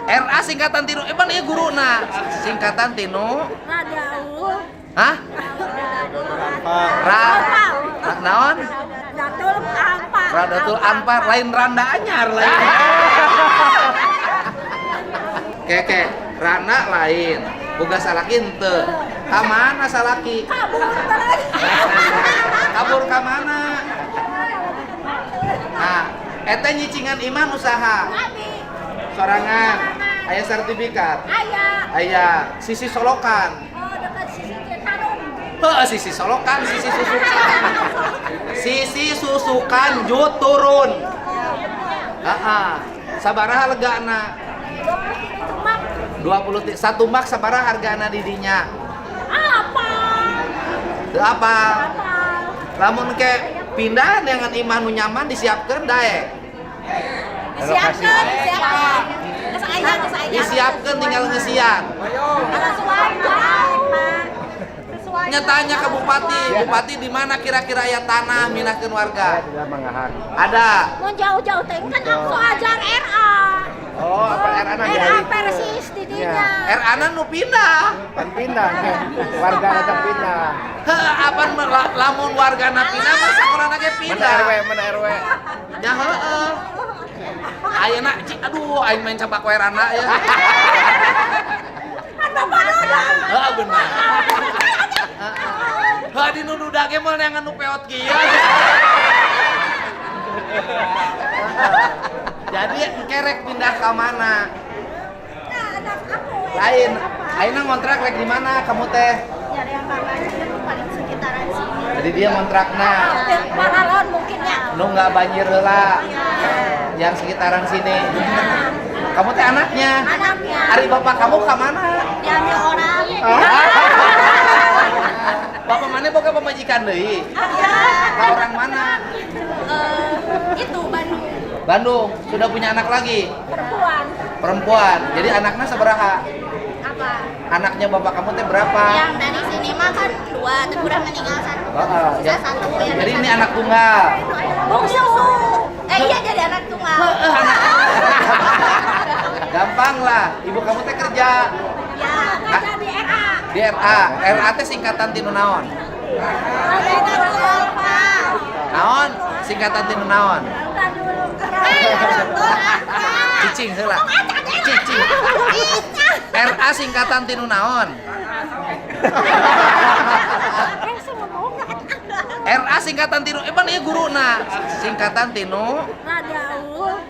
RA singkatan tinu, eh pan ieu guruna. Singkatan tinu Radaul. Hah? Ra, Ra naon? Datul Anfar. Radatul Anfar, lain randa anyar lain. Keke, randa lain. Boga salaki henteu. Ka mana salaki? Kabur lagi. Kabur ka mana? Nah, eta nyicingan imah usaha. Abi. Sorangan. Aya sertifikat. Aya. Aya sisi solokan. Oh, dekat sisi Citarum. Heuh, sisi solokan, sisi susukan. Sisi susukan jut turun. Heeh. Sabaraha legana? 23 tumbak. 20 satu mak sabaraha hargana di dinya? Apa? Teu apa? Apa? Lamun ke pindah dengan imah nu nyaman disiapkeun daek. Disiapkan, disiapkan. Geus aya, geus aya. Disiapkeun tinggal ngeusian. Sesuai, Pak. Sesuai. Nya tanya ke bupati, bupati di mana kira-kira aya tanah mindahkeun warga? Tidak Mangahan. Ada. Mau jauh-jauh teh kan aku ajar RA. Oh, apa RA na RA persis di dinya. RA na nu pindah. Kan pindah, warga tetap pindah. Heuh, apan lamun warga na pindah mah sakolana ge Mana pindah. RW, mana RW? Ya heeh. Ayeuna cik aduh aing main cabak we randa ya. Kan bapak duda. Heeh bener. Heuh di nu duda ge moal neangan nu peot kieu. Jadi kerek pindah ke mana? Nah, anak aku. Lain. Ayeuna ngontrak rek di mana kamu teh? Nyari yang kakaknya paling sekitaran sini. Jadi dia ngontrakna. Paralon mungkin ya. Nu nggak banjir heula. Yang sekitaran sini. Kamu teh anaknya. Anaknya. Ari bapak kamu ke mana? Diambil orang. Bapak mana boga pamajikan deui? Iya. Ka orang mana? Eh, itu Bandung. Bandung. Sudah punya anak lagi? Perempuan. Perempuan. Jadi anaknya sabaraha? Apa? Anaknya bapak kamu teh berapa? Yang dari sini mah kan dua, tapi udah meninggal satu. Oh, Sisa ya. satu yang Jadi ini anak tunggal. Bungsu. Eh iya jadi anak tunggal. Heeh, anak. Gampang lah. Ibu kamu teh kerja Ya, kerja di RA. Di RA. RA teh singkatan tinu naon? Naon? Singkatan tinu naon? Cicing heula. Cicing. RA singkatan tinu naon? RA singkatan tinu, eh pan ieu guruna. Singkatan tinu